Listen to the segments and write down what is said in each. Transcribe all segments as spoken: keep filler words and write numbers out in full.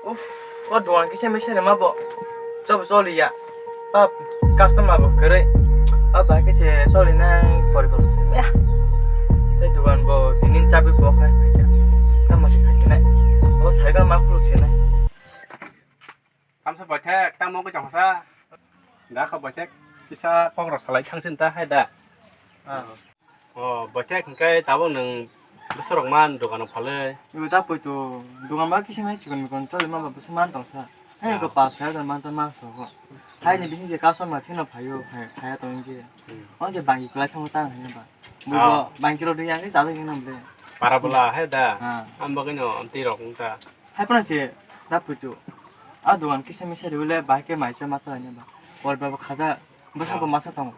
Uff, o dogan kisa misa rema bo. Chobo choliya. Bab, customer bo kwrwi. O bai kisa solinai porikom se. Ya. Tei dogan bo tinin chabi bo khai phaikha. Tamo se khai sinai. O cycle ma khuluk sinai. Tamsa boithek, tamo khe tongsa. Da kha boithek, kisa kok rok salai thangsin ta hai da. Ah. O, boithek hwnkhe tabuk nwng bwsarok man dogano phalwi. Ibo da poito, dogan ba kisa mai chikon mikon choli ma ba bwsa man tongsa. Hai ko pas soi hajar man ta mas rogo. Hai ni bising je customer thino phaio, phai, phaiya tong khe. Hmm. On je bangi kwlai thango tang hai ba. Bui bo bangi ro ding yang khe chajak nang ble. Para bwla hai da. Ah. Am bagwi no amtwi rok wng ta. Hai phano je da puitu. A dogan kisa misa riwle bai khe mai cha ma cha laina ba. Poribar bo khaja, bwsa bo masa tongo.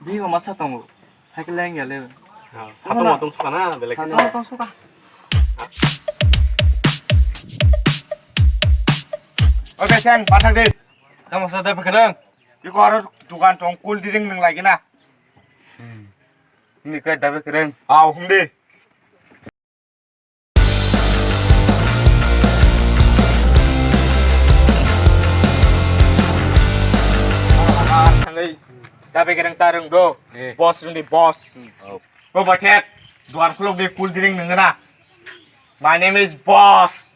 Bini bo masa tongo. Hai khe leng ya le. Satung ma tong suka na belek. Satung ma tong suka. Oke sen pathak de. Tamo sa da bekereng. Iko aro dogan tong cool drink nang lagi na. Ini kai da bekereng. Au hung de. Thangwi da bekereng ta rwng do. Eh. Boss rwng di boss. Hmm. Oh. Bo baket. Duan khulok di cool drink nang na. My name is Boss.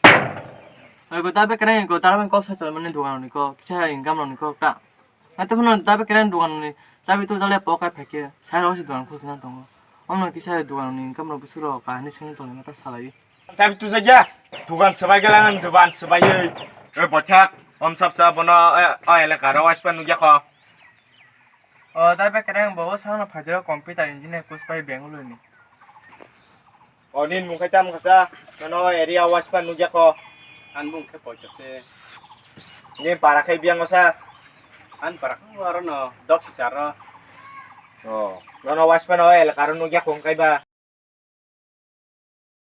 Oi, ko da bekereng ko, da ben kok sa chal mani duan ni ko. Kisa income ni ko ta. Hato phano da bekereng dogan ni chabi tu jale pokai phaikhe, sai rok se dogan khulchina tongo. Omno kisa dogan ni income rok bwswk rok kahini sengwi tonglaima ta salai. Chabi tu jagya, dogan swbai gela nang dogan swbai oi. Oi bothak, om sap sa bono, eh, o elaka ro waispa nugya kho. O da bekereng bo o sano phaidero computer engineer course pai Bangalore ni. O nini mung khe tamo kha sa? Nono area wise pa nukya kho. Ani mung khe poito se. Nini para khe biyango sa? Ani para khe aro no dok si sar ro. O nono wise pa no elaka ro nukya kho hwnkhe ba?